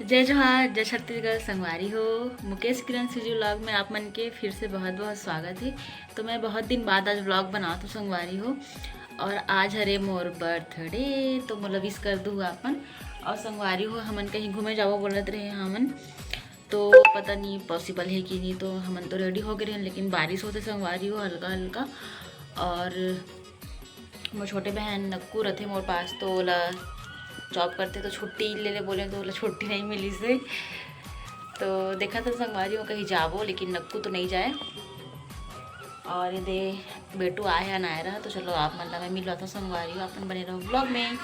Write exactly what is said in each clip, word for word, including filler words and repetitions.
जय जोहार, जय छत्तीसगढ़ संगवारी हो। मुकेश किरण सीजी व्लॉग में आप मन के फिर से बहुत बहुत स्वागत है। तो मैं बहुत दिन बाद आज व्लॉग बनात हूँ संगवारी हो, और आज हरे मोर बर्थडे, तो मोला विश कर दू आप मन। और संगवारी हो, हमन कहीं घूमे जाबो बोलत रहे हमन, तो पता नहीं पॉसिबल है कि नहीं, तो हमन तो रेडी हो गए रहे, लेकिन बारिश होते संगवारी हो हल्का हल्का। और मोर छोटे बहन नक्कू रथे मोर पास, तो ओला जॉब करथे तो छुट्टी ले ले बोले, तो ओला छुट्टी नहीं मिली से। तो देखा था संगवारी हो कहीं जाबो, लेकिन नक्कू तो नहीं जाए। और ये दे बेटू आए हैं नायरा, तो चलो आप मन ला मैं मिलवाता हूँ संगवारी हो, अपन बने रहो व्लॉग में।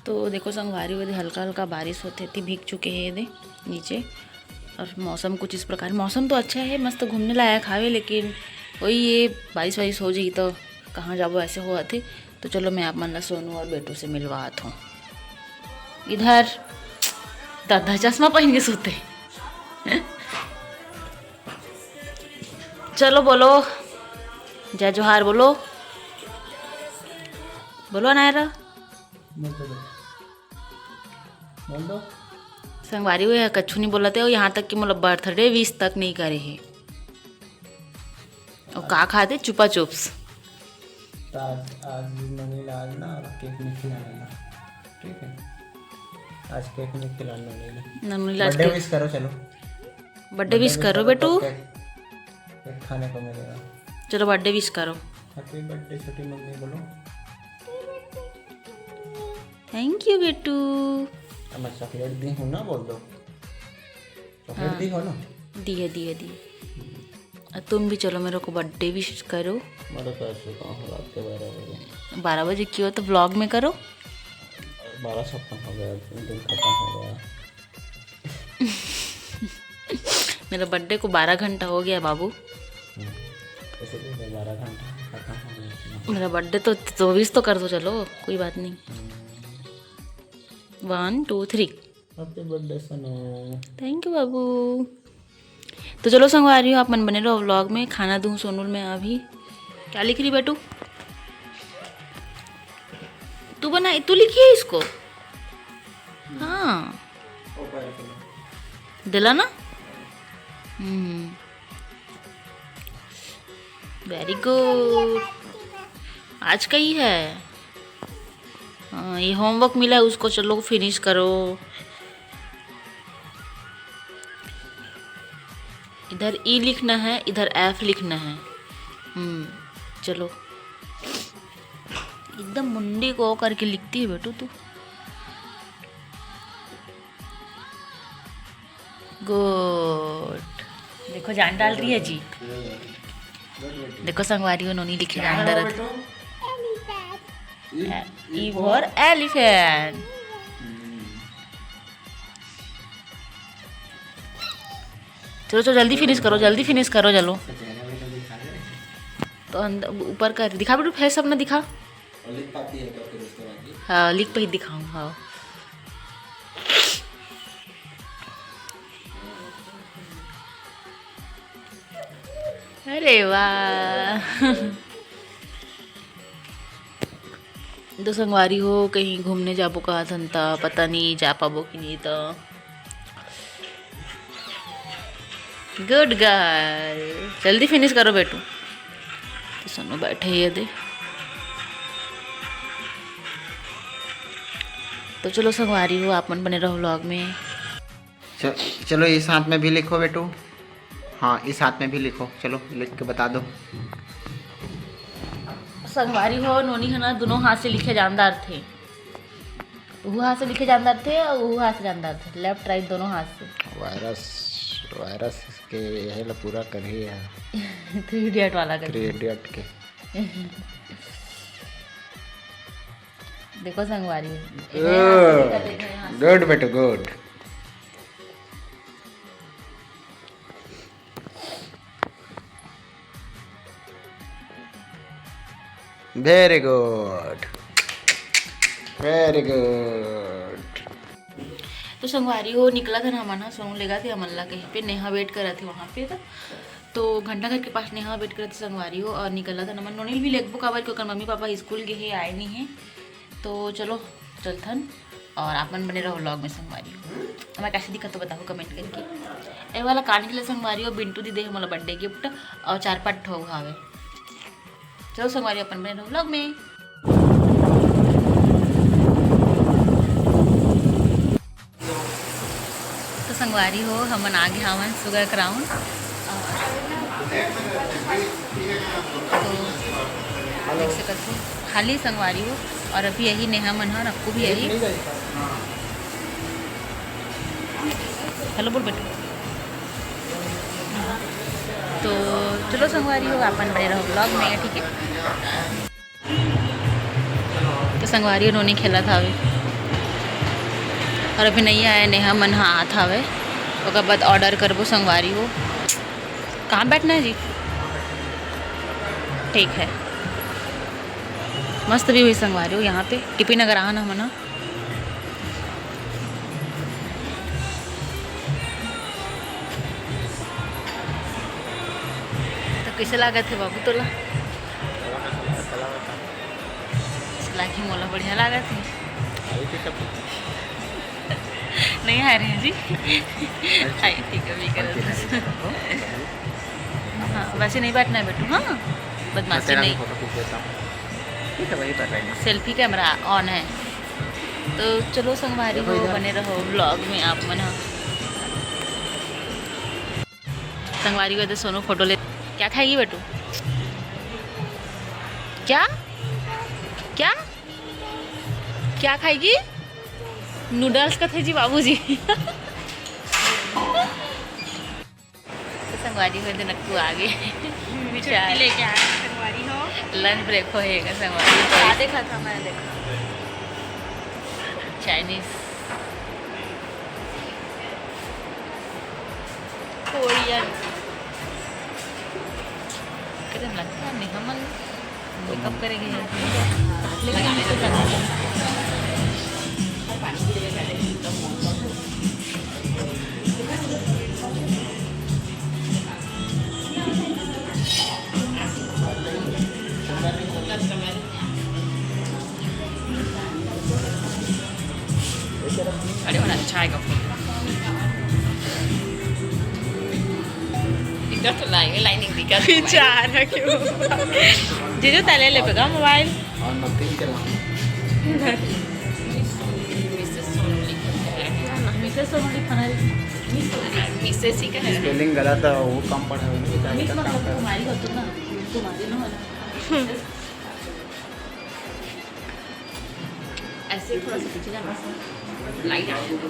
तो देखो संगवारी हो, ये दे हल्का हल्का बारिश होते थी, भीग चुके हैं ये दे नीचे। और मौसम कुछ इस प्रकार, मौसम तो अच्छा है, मस्त घूमने लायक हावे, लेकिन वही ये बारिश वारिश हो जाई तो कहाँ जाबो, ऐसे होवत हे। तो चलो मैं आप मन ला सोनू और बेटू से मिलवात हूँ। इधर दादा चश्मा पहन के सोते। चलो बोलो, जय जोहार बोलो, बोलो नायरा। बोल दो, बोल दो। संगवारी हो, ये कछु नहीं बोलत हे, और यहाँ तक कि मोला बर्थडे विश तक नहीं करे हे। और का खाते चुपा चुप्स। तो आज, आज नोनी ला आज ना केक नहीं खिलाने ना, ठीक है? आज केक नहीं खिलाने नोनी ला। नोनी ला आज बर्थडे केक विश करो, चलो। बर्थडे विश करो बेटू। केक, केक खाने को मिलेगा। चलो बर्थडे विश करो। हैप्पी बर्थडे छोटी मम्मी बोलो। थैंक यू बेटू। अब मैं चॉकलेट दी हूँ ना, बोल दो। चॉकलेट हाँ। दी हो ना? दी है, दी है, दी है। और तुम भी चलो मेरे को बर्थडे विश करो। मेरे को ऐसे काम हो रात के बारह बजे। बारह बजे क्यों, तो व्लॉग में करो। बारह छप्पन हो गया, दिन खत्म हो गया। मेरा बर्थडे को बारह घंटा हो गया बाबू। हम्म, ऐसे भी है, बारह घंटा खत्म हो गया। मेरा बर्थडे तो, तो विश तो कर दो, चलो कोई बात नहीं। हम्म। One two three. Happy birthday Sonu. Thank you बाबू। तो चलो संगवारी हो, आप मन बने रहो व्लॉग में। खाना दूँ सोनू मैं अभी। क्या लिख रही बेटू? तू बना, तू लिखिए इसको। हाँ। दिला ना। हम्म। वेरी गुड। आज का ही है। हाँ, ये होमवर्क मिला है उसको, चलो फिनिश करो। इधर ई लिखना है, इधर एफ लिखना है। हम्म, चलो। एकदम मुंडी को करके लिखती है बेटू तू। गुड। देखो जान डाल रही है जी। देखो संगवारी हो नोनी लिखे जान डालत। E for elephant. चलो चलो जल्दी फिनिश करो, जल्दी फिनिश करो चलो। तो अंदर ऊपर कर दिखा बेटू, फेस अपना दिखा। और लिख पाती है तो फिर उसके बाद ही। हाँ, लिख पे ही दिखाऊँ, हाँ। अरे वाह। तो संगवारी हो, कहीं घूमने जाबो कहत हन त पता नहीं जा पाबो कि नहीं त। गुड गर्ल, जल्दी फिनिश करो बेटू। तो सोनू बैठे ये दे। तो चलो संगवारी हो, आप मन बने रहो व्लॉग में। च-, चलो इस हाथ में भी लिखो बेटू। हाँ, इस हाथ में भी लिखो। चलो लिख के बता दो। संगवारी हो, नोनी है ना, दोनों हाथ से लिखे जानदार थे। वो हाथ से लिखे जानदार थे और वो हाथ से जानदार थे, लेफ्ट राइट दोनों हाथ से। वायरस, वायरस के यही ला पूरा कर ही है। थ्री इडियट वाला कर थ्री दिया। इडियट के। देखो संगवारी। गुड बेटू, गुड। वेरी गुड, वेरी गुड। तो संगवारी हो, निकलत हन हमन ह, सोनू लेगथे हमन ला कहीं पे, नेहा वेट करत हे वहाँ पे। तो तो घंटा घर के पास नेहा वेट करत हे संगवारी हो, और निकलत हन हमन। नोनी ल भी लेगबो, काबर कि ओकर मम्मी पापा स्कूल गे हे, आए नहीं हे। तो चलो चलथन। और आप मन बने रहो vlog में संगवारी हो। मैं कैसे दिखत हो बताओ comment करके। ए वाला कान के लिए संगवारी हो, बिंटू दी दे हे मोला birthday gift और चार पाँच ठो हावे। चलो संगवारी हो, अपन बने रहो vlog में। तो संगवारी हो, हमन आ गे हावन Sugar Crown। तो देख सकत हो, खाली संगवारी हो, और अभी यही नेहा मन ह, अक्कू भी यही। Hello बोल बेटा। तो चलो संगवारी हो, अपन बने रहो vlog में, ठीक है। तो संगवारी हो, नोनी खेलत हावे और अभी नहीं आया, नेहा मन ह आत हावे, ओकर बाद order करबो संगवारी हो। कहाँ बैठना है जी? ठीक है, मस्त view हे संगवारी हो यहाँ पे, टीपी नगर आना हमन ह। तो कैसे लागत हे बाबू तोला? लागी मोला बढ़िया लागत हे। नहीं आ रहे हैं जी। आई ठीक है, भी कर। हाँ, वैसे नहीं बैठना है बेटू, हाँ, बदमाशी नहीं। फोटो खींच लेता हूँ। ठीक है, वही कर रहे हैं। Selfie camera on है। तो चलो संगवारी हो, बने रहो vlog में आप मन ह। संगवारी हो, तो सोनू फोटो ले। क्या खाएगी बेटू? क्या? क्या? क्या खाएगी? Noodles कथे जी बाबूजी। तो संगवारी हो, तो नक्कू आ गे। छुट्टी लेके आ गे संगवारी हो। Lunch break होएगा संगवारी हो। क्या देखा था, मैं देखा। Chinese। Korean। एकदम लगता है नहीं हमन makeup करेंगे। लेकिन अरे, वो अच्छा आएगा फोटो। दिक्कत तो लाएंगे, लाइनिंग दिक्कत तो लाएंगे। बेचारा क्यों? जीजू, तले ले पेगा मोबाइल। और नथिंग चलाऊं। मिसेस सोनू लिखा है। मिसेस सोनू लिखा है। मिसेस ही का है। स्पेलिंग गलत है, वो कम पढ़ा है, वो बेचारे का काम कर। तुम्हारी हो तो ना, तुम्हारी ना हो ना। ऐसे थोड़ा सा पीछे जाना, लाइट आ रही है।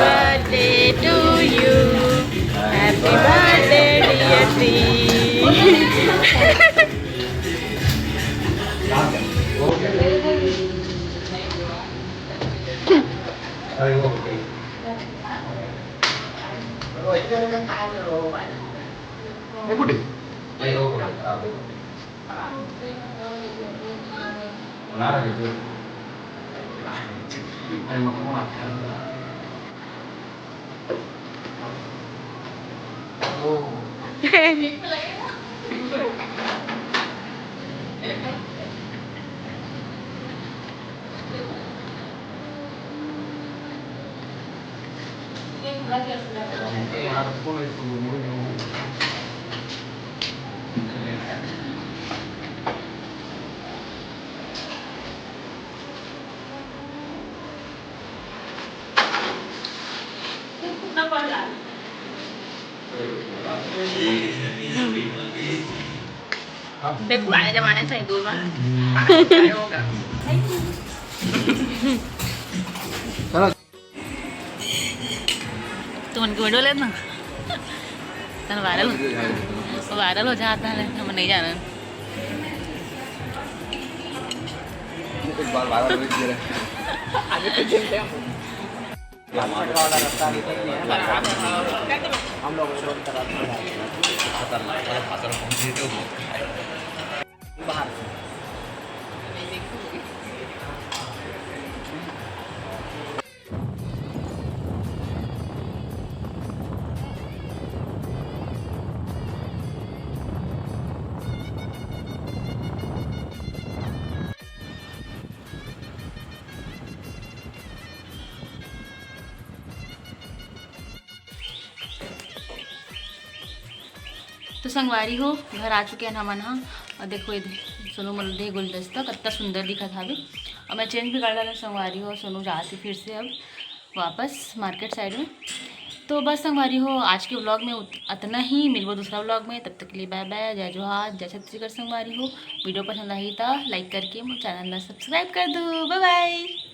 Birthday to you. Happy birthday, dear Steve. देख, पुराने जमाने से ही दूर बा। चलो। तुमन के वीडियो लेना। तन वायरल, वायरल हो जाता है, हम नहीं जाना। एक बार वायरल हो गया। आगे पीछे से हम लोग खतरनाक वाला भाषण पहुंच गए थे, वो बहुत खाए। बाहर। तो संगवारी हो, घर आ चुके हैं हमन ह। और देखो, ये सोनू मन दे गुलदस्ता कतना सुंदर दिखत हावे। और मैं चेंज भी कर डाला संगवारी हो, सोनू जात हे फिर से अब वापस मार्केट साइड में। तो बस संगवारी हो, आज के व्लॉग में उत-, अतना ही। मिलबो दूसरा व्लॉग में, तब तक के लिए बाय बाय, जय जोहार, जय छत्तीसगढ़ संगवारी हो। वीडियो पसंद आही तो लाइक करके मोर चैनल ला सब्सक्राइब कर दो। बाय बाय।